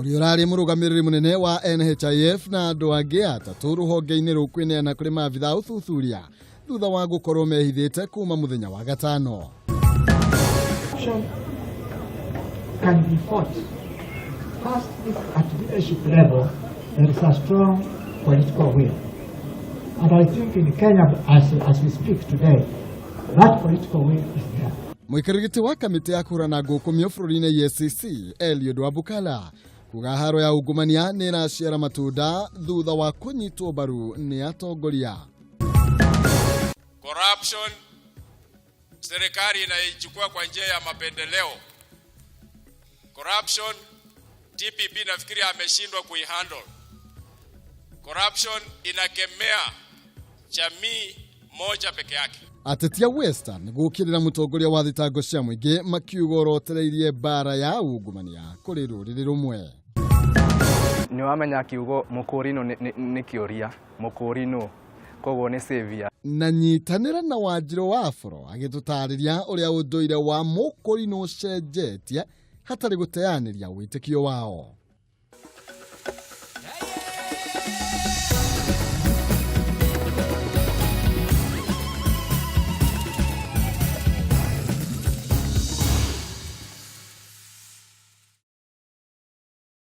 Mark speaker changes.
Speaker 1: Ũrĩa ũrarĩ mũrũgamĩrĩri mũnene wa NHIF na andũ angĩ atatũ rũhonge-inĩ rũkwĩneana kũrĩ maabitha a ũthuthuria thutha wa gũkorwo mehithĩte kuma mũthenya wa gatano.
Speaker 2: Corruption can be fought. First, if at leadership level there is a strong political will. And I think in Kenya, as we speak today, that political will is there.
Speaker 1: Mũikarĩri gĩtĩ wa kamĩtĩ ya kũhũrana ngũkũmio bũrũri-inĩ EACC Eliud Wabukala kuga haro ya ungumania nĩ ĩraciara matunda thutha wa kũnyitwo mbaru nĩ atongoria.
Speaker 3: Corruption serikali inaichukua kwa njia ya mapendeleo. Corruption DPP nafikiri ameshindwa kuihandle. Corruption inakemea jamii moja peke yake.
Speaker 1: Ateti a Western gũkĩrĩra mũtongoria wa thitango cia mũingĩ makiuga ũrotereirie mbara ya ungumania kũrĩ rũrĩrĩ rũmwe.
Speaker 4: Nĩ wamenya kiugo mũkũrinũ nĩ kĩũria mũkũrinũ koguo nĩ savior.
Speaker 1: Na nyitanĩra na Wanjirũ wa Boro agĩtũtarĩria ũrĩa ũndũire wa mũkũrinũ ũcenjetie hatarĩ gũteanĩria wĩtĩkio wao.